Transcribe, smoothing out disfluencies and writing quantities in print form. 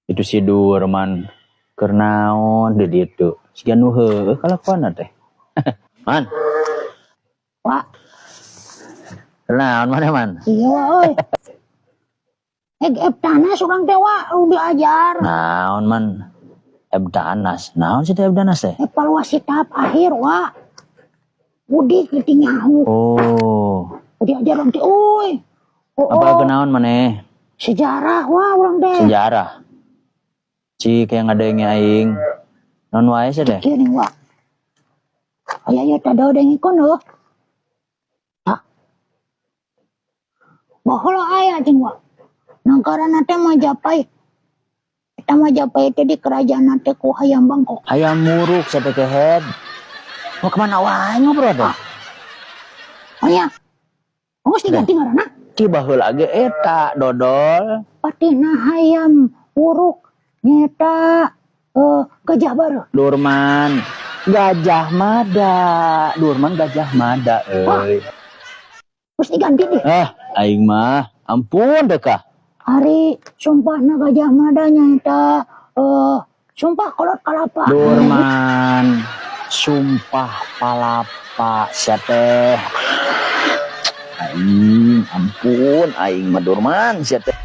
Itu si Durman. Keur naon di ditu? Siga nu heueuh kalakuanna teh. Man, Wak, keur naon maneh, Man? Iya, Wak, euy. Ebtanas urang teh, Wak, lu diajar. Naon, Man? Ebtanas. Naon sih teh Ebtanas teh? Evaluasi tahap akhir, Wak. Udik gitu nyaho. Oh, Diajar urang teh, euy. Oh, apa oh. kenaon maneh? Sejarah, Wak, urang teh. Sejarah. Cik yang ngadenge aing. Naon wae sih teh? Kieu nih, Wak. Aya ieu teh dengikeun heuh. Hah? Baheula aya cing, Wak. Nagarana teh Majapahit. Eta Majapahit teh di kerajaan teh ku Hayam Bangkok. Hayam Wuruk sampai ke head. Mau kemana wae ngobrol teh? Oh iya. Oh, geus diganti ngaranna. Ki baheula ge eta dodol. Patihna Hayam Wuruk nyaeta Gajah Bareuh. Durman. Gajah Mada. Durman, Gajah Mada euy. Geus diganti deh. Ah, aing mah ampun deh kah. Ari sumpahna Gajah Mada nyaeta sumpah kolot kalapa. Durman. Sumpah palapa sia teh. Aing ampun aing mah, Durman sia teh.